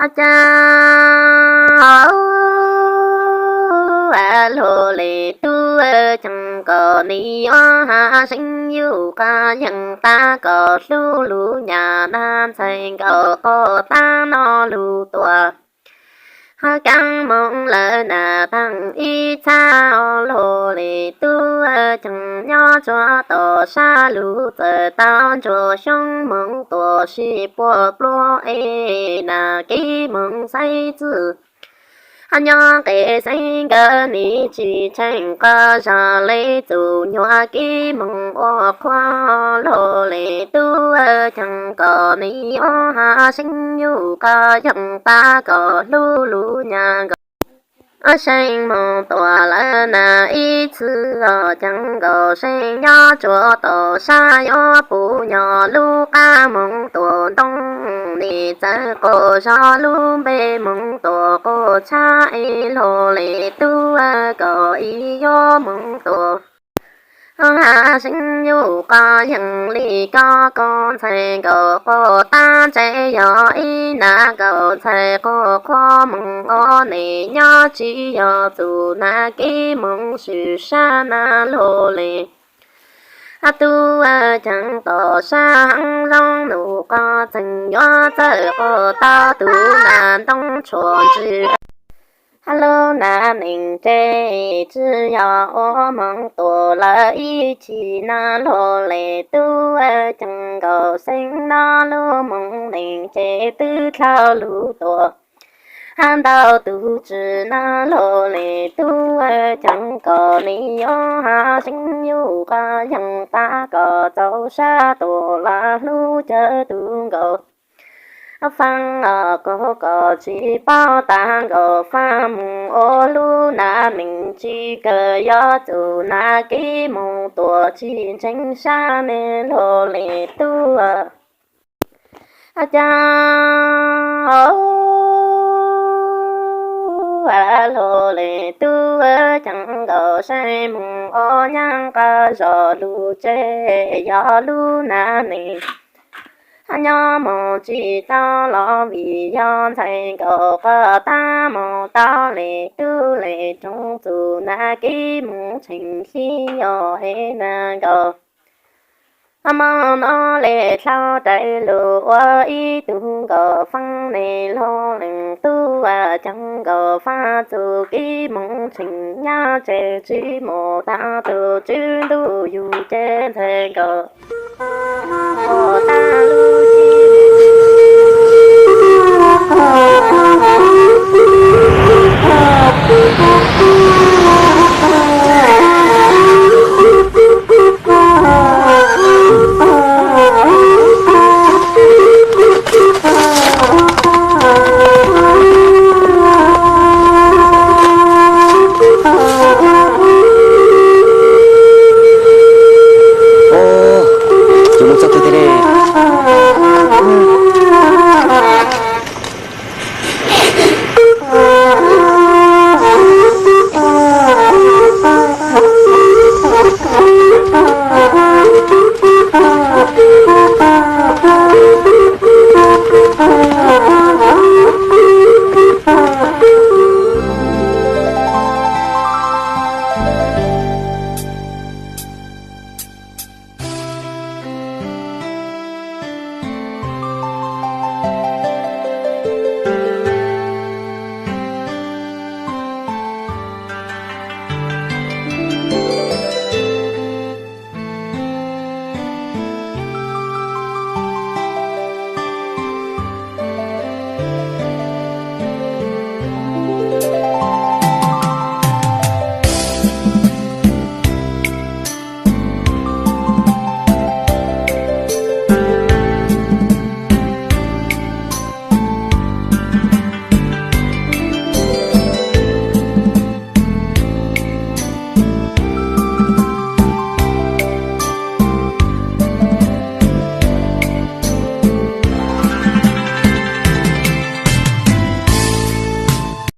Cas hluas li tub ceev, kom nws yuav hav seeb yuj qas yeej tab kom hlub lub nyab nab ntxhais nkaus quaj tab no lug tuaj. Hab kaab moov lawm nas taag ib txhab, hluas li tub ceev, nyob tsuav tom sab lug txawm tau ntsuag xyoob moov tuaj sib puag pluag es nas kib moov xaiv txwj. Nyob nqe xaiv nkawd nws tsis tsheej qhov zog li txuj nyuag kib moov ua qhuav, hluas li tub ceev, kom nws yuav hav seeb yuj qas yeej tab kom hlub lub nyab nkaus. Seeb moov tuaj lawm nas ib txhab, ceev nkaus seeb nyob tsuav tom sab yuav pum nyog lub qab moov tuaj ntoo, nws txawm quaj zog lub npe moov tuaj quaj tshab es, hluas li tub kom ib yuav moov tuaj hav seeb yuj qas yeej li koj, koj ntxhais nkaus quaj tab ntse yog ib nas nkaus ntxhais quaj qhuav moov ua nes nyob tsis yog txuj nas kib moov swm sab nas, hluas li tub ceev, tom sab heev zoo nus qas txheej yuav txawj quaj tau tus nas ntoo tshuaj ntsws. Hab lub nas neej tsev tsis yog ua moov tuaj lawm ib chim nas, hluas li tub ceev, nkaus seeb no lub moov neej tsev twb dlhau lug tuaj hab ntau tug tswv nas, hluas li tub ceev, kom nws yuav hav seeb yuj qas yeej tab kom txaus sab tuaj lam hlub cawm tug nkaus. Faaj os koj, koj tsis paub tas nkaus faaj moog ua lub nas neej tsis kawg, yog txuj nas kib moov tuaj tsis ntseeg sab ne, hluas li tub. Cas hluas li tub ceev, nkaus seeb moog ua nyaab qas zog lug tsev, yog lub nas neej nyob moog tsis tau los vim yog ntxhais nkaus quaj tab moog tau li tub li roov, txuj nas kib moov tsheej xib yog es nas nkaus. Moog no le dlhau rais lug ua ib tug nkaus faaj ne, hluas li tub ceev, nkaus faaj txuj kib moov tsheej nyab tsev tsis mus tau tug tswv ntuj yug ces ntxhais nkaus quaj tab lug